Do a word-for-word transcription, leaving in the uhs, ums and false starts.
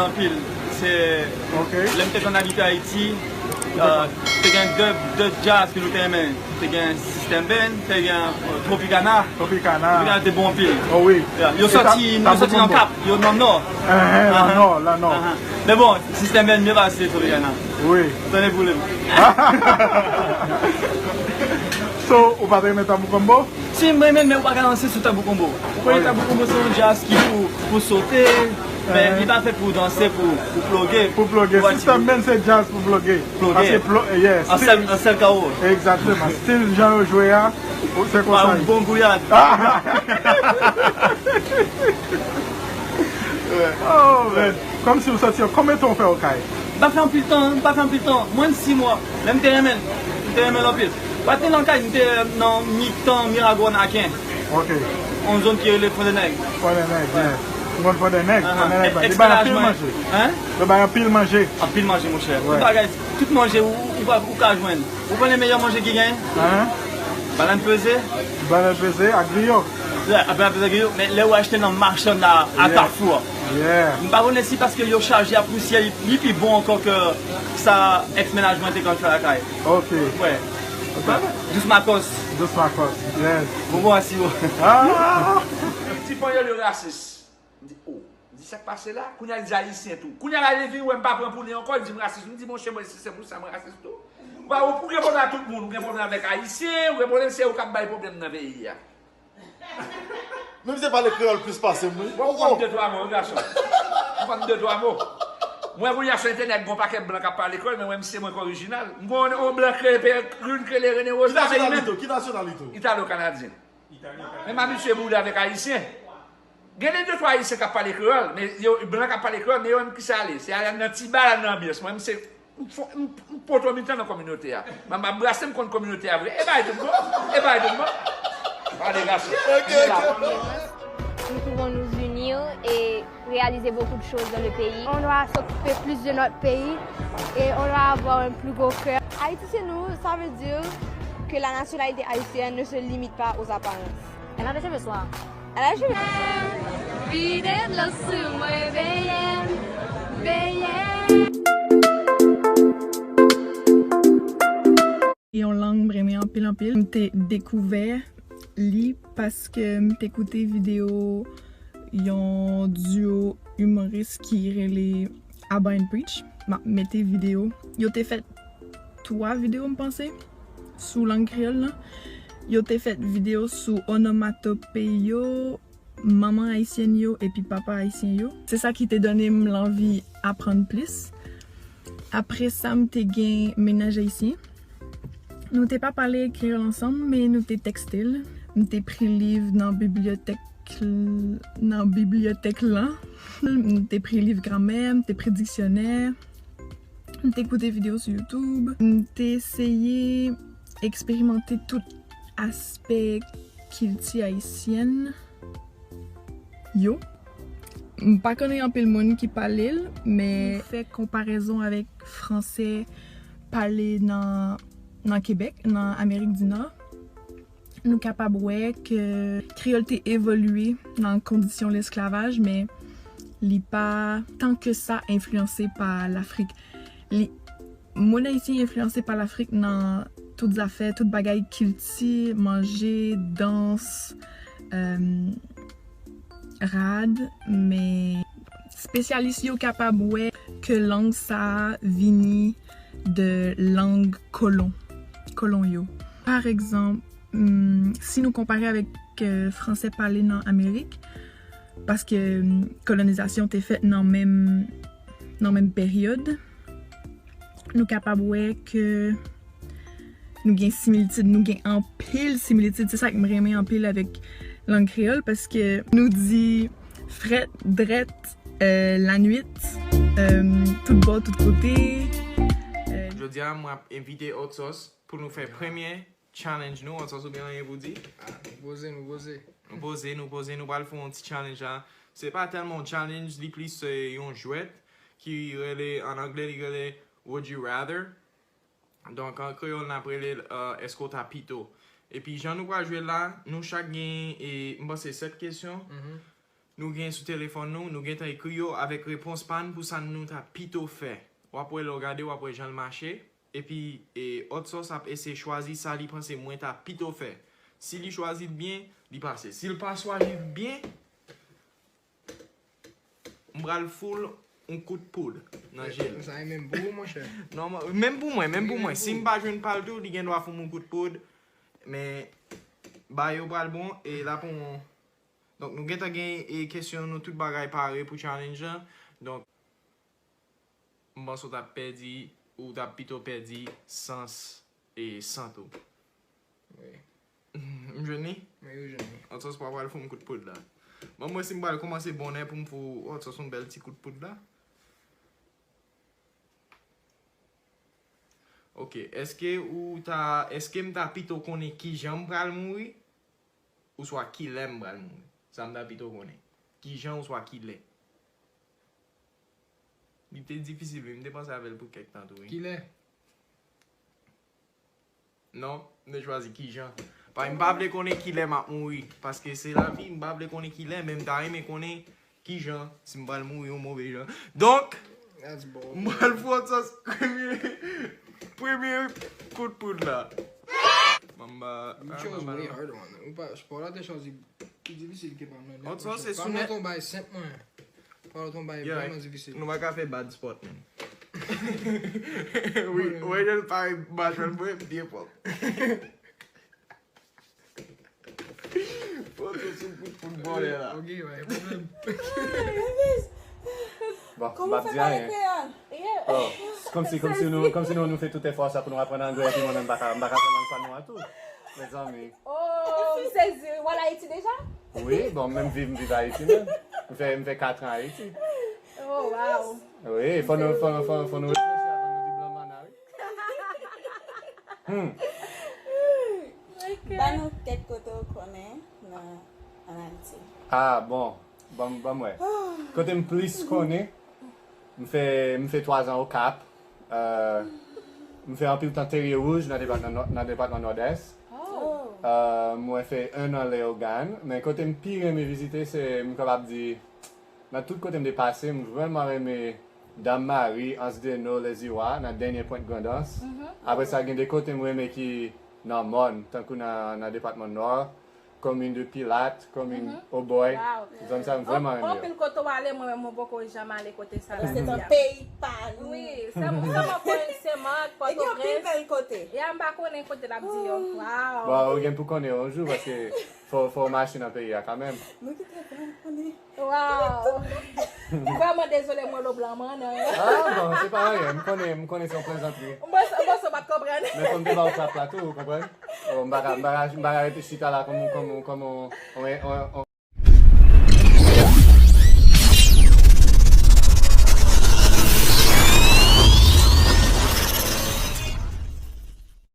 Anpil. Se lè m te konn abite Ayiti, euh, te gen de, de djaz ke nou te renmen. Te gen System Band, te gen, euh, Tropicana. Tropicana. Tropicana te bon anpil. Oh wi. Yeah. Yo sòti, yo sòti nan Kap, yo nan Nò. Nan Nò, nan Nò. Men bon, System Band mye pase Tropicana. Wi. Tande boule m. So, ou pa te renmen Tabou Combo? Si, m renmen l, men ou pa ka danse sou Tabou Combo. Ou konnen Tabou Combo se yon djaz ki pou, pou sote, men li pa fèt pou danse, pou, pou ploge. Pou ploge. System Band se djaz pou ploge. Ploge. Pase plo-, yeah, an sèl, an sèl kawo. Egzakteman. Stil jan yo jwe a, se konsa. Yon bon gouyad. Oh, man. Kòmsi w sòti an, konbyen tan w fè Okay? M pa fè anpil tan, m pa fè anpil tan. Mwen, sis mwa. Lè m te renmen l. M te renmen l anpil. Pa te nan kay, m te nan mitan Miragwàn Aken. Ok. Yon zòn ki rele Fondènèg. Fondènèg, yeah. M konn Fondènèg, Fondènèg. Li bay anpil manje. Hein? Li bay anpil manje. Anpil manje, monchè. Tout bagay, tout manje ou, ou, ou ka jwenn. Ou konnen meyè manje ki genyen? Hein? Bannann peze. Bannann peze ak griyo. Yeah, bannann peze ak griyo, men lè ou achte nan machann la, a Kafou a. Yeah. M pa konnen si paske yo chaje a pousyè, li, li pi bon ankò ke sa ex mennaj mwen te konn fè lakay. Ok. Wè. Ok. Dous Makòs. Dous Makòs, yes. Bonbon a siwo. Ah! Ti panyòl yo rasis. M di, oh. M di, sa k pase la? Kounye a, li di ayisyen tou. Kounye a la, li vin wè m pa pran pou li ankò, li di m rasis. M di, monchè, mwen, si se pou sa, mwen rasis tou. Ba, ou, ou gen pwoblèm ak tout moun, ou gen pwoblèm avèk ayisyen, ou gen pwoblèm, se ou k ap bay pwoblèm nan peyi a. Menm se pale kreyòl plis pase m, wi. Bon, ou konn de twa mo, wi, gason. Ou konn de twa mo. Mwen, kounye a, sou entènèt, gon pakèt blan k ap pale kreyòl, men mwen, m se mwen k orijinal. M gon yon blan kreye, youn kreye Rene Woz la, se li menm. Ki nasyonalite w? Italo-kanadyen. Men m abitye boude avèk ayisyen. Gen de, de twa ayisyen k ap pale kreyòl, men yo, blan k ap pale kreyòl, men yo menm ki sa ale. Se ale nan ti ba, al nan anbyans. Mwen, m se, m fo-, m, m poto mitan nan kominote a. Men m ap brase, m konn kominote a vre. E bay tout bon. E bay tout bon. Pale gason. Ok, ok. Nous pouvons nous unir et réaliser beaucoup de choses dans le pays. On doit s'occuper plus de notre pays et on doit avoir un plus gros cœur. Haïti, c'est nous, ça veut dire que la nationalité haïtienne ne se limite pas aux apparences. Elle avait cheveux noirs. Elle a cheveux. Vide dlo sou mwen, benyen, benyen. Yon lang m renmen anpil, anpil. M te dekouvè li paske m te koute videyo yon duo imoris ki rele Abba and Preach. M ap mete videyo. Yo te fè twa videyo, m panse, sou lang kreyòl lan. Yo te fè videyo sou onomatope yo, manman ayisyèn yo epi papa ayisyen yo. Se sa ki te donnen m lanvi aprann plis. Apre sa, m te gen mennaj ayisyen. Nou te pa pale kreyòl ansanm, men nou te tèkste l. M te pran liv nan bibliyotèk, nan bibliyotèk lan. M te pran liv gramè, m te pran diksyonè. M te koute videyo sou YouTube. M te eseye eksperimante tout aspè kilti ayisyèn yo. M pa konnen anpil moun ki pale l, men fè konparezon avèk franse pale nan, nan Kebèk, nan Amerik di Nò, nou kapab wè ke kreyòl te evolye nan kondisyon lesklavaj, men li pa tan ke sa enfliyanse pa Lafrik. Li, moun ayisyen enfliyanse pa Lafrik nan tout zafè, tout bagay, kilti, manje, dans, em, rad, men espesyalis yo kapab wè ke lang sa a vini de lang kolon, kolon yo. Pa egzanp, mm, si nou konpare avèk, eh, franse pale nan Amerik, paske, mm, kolonizasyon te fèt nan menm, nan menm peryòd, nou kapab wè ke nou gen similitid, nou gen anpil similitid. Se sa k m renmen anpil avèk lang kreyòl, paske nou di frèt, drèt, eh, lannuit, em, tout bò, tout kote. Eh. Jodi a, mwen ap envite Hot Sauce pou nou fè premye challenge nou, Hot Sauce, ou gen anyen pou di? Ah, nou poze, nou poze. Nou poze, nou poze, nou pral fè yon ti challenge la. Se pa tèlman yon challenge, li plis, eh, yon jwèt ki rele, an anglè, li rele Would You Rather. Donk, an kreyòl, n ap rele l, eh, Èske w ta pito? Epi, jan nou pral jwe l la, nou chak gen, e, m panse, sèt kesyon. Mhm. Nou gen sou telefòn nou, nou gentan ekri yo avèk repons pa n pou sa nou ta pito fè. W ap wè lè w gade, w ap wè jan l mache. Epi, e, Hot Sauce ap eseye chwazi sa li panse mwen ta pito fè. Si li chwazi l byen, li pase. Si l pa chwazi l byen, m pral foul yon kout poud nan je l. Sa e menm pou ou, monchè. Nòmal, menm pou mwen, menm pou mwen. Si m pa jwenn pa l tou, li gen dwa foul m yon kout poud. Men, ba yo pral bon, e l ap yon. Donk, nou gentan gen, e, kesyon, nou tout bagay pare pou challenge lan. Donk, m panse w t ap pèdi, ou t ap pito pèdi sans, e, sant ou. Wi. M jwenn li? Wi, ou jwenn li. Hot Sauce pa pral fout m kout poud la. Ban m wè si m pral kòmanse bonè pou m fout Hot Sauce yon bèl ti kout poud la. Ok, èske ou ta, èske m ta pito konnen kijan m pral mouri? Oswa kilè m pral mouri? Sa m ta pito konnen. Kijan oswa kilè? Li te difisil, wi. M te panse avè l pou kèk tan tou, wi. Kilè? Non, m te chwazi kijan. Paske m pa vle konnen kilè m ap mouri. Paske se lavi, m pa vle konnen kilè, men m ta renmen konnen kijan, si m pral mouri yon move jan. Donk, m pral fè Hot Sauce premye, premye kout poud la. Mamba, you chose way harder one. Ou pa, spò la te chwazi pi difisil ke pa m nan. Hot Sauce se sou nèt. Pa nan ton bay senp mwen. Pale ton bay vrèman difisil. Nou pa ka fè bad sport, man. Wi, wè jan l pare machwè l mwen byen pwòp. Foto sou kout foutbolè la. Ok, pa gen pwoblèm. Bon, m p ap di anyen. Oh, kòmsi, kòmsi nou, kòmsi nou, nou fè tout efò sa pou nou aprann anglè, epi mwen menm m pa ka, m pa ka aprann lang pa nou an tou. Mezanmi. Oh, m sezi. Ou al Ayiti deja? Wi, bon, menm viv, m viv Ayiti menm. M fè, m fè kat an Ayiti. Oh, wow. Wi, fò nou, fò nou, fò nou, fò nou reflechi avan nou di blan mana, wi. Hmm. Ba nou kèk kote ou konnen nan, an Ayiti. Ah, bon. Ban m, ban m wè. Kote m plis konnen, m fè, m fè twa zan Okap. Euh, m fè anpil tan Terye Wouj nan depatman Nò-, nan depatman Nòdès. Oh. Euh, mwen fè en an Leyogàn. Men kote m pi renmen vizite, se, m kapab di, nan tout kote m te pase, m vrèman renmen Dam Mari, Anse des Naux, Les Irois, nan dènye pwent Grandans. Mhm. Apre sa, gen de kote m renmen ki nan Mòn, tankou nan, nan depatman Nò. Komin de Pilat, komin Obòy. Zòn sa m vrèman renmen yo. Anpil kote w ale, mwen menm mwen poko janm ale kote sa la. Se nan peyi pa nou. Wi, sèlman, sèlman Pòtoprens. E gen anpil bèl kote. Ya, m pa konnen kote l ap di yo. Wow. Bon, ou gen pou konnen yon jou, paske fò, fò w mache nan peyi a kanmenm. Mwen ki te vrèman konnen. Wow. Vrèman dezole, mwen lo blan mwen nan. Ah, bon, se pa anyen. M konnen, m konnen se yon plezantri. Mwen, mwen, mwen pa t konprann. Men fò m te ba w klap la tou, ou konprann? Oh, m pa ka, m pa ka, m pa ka rete chita la kòm, kòm, kòm, on, on, on, on,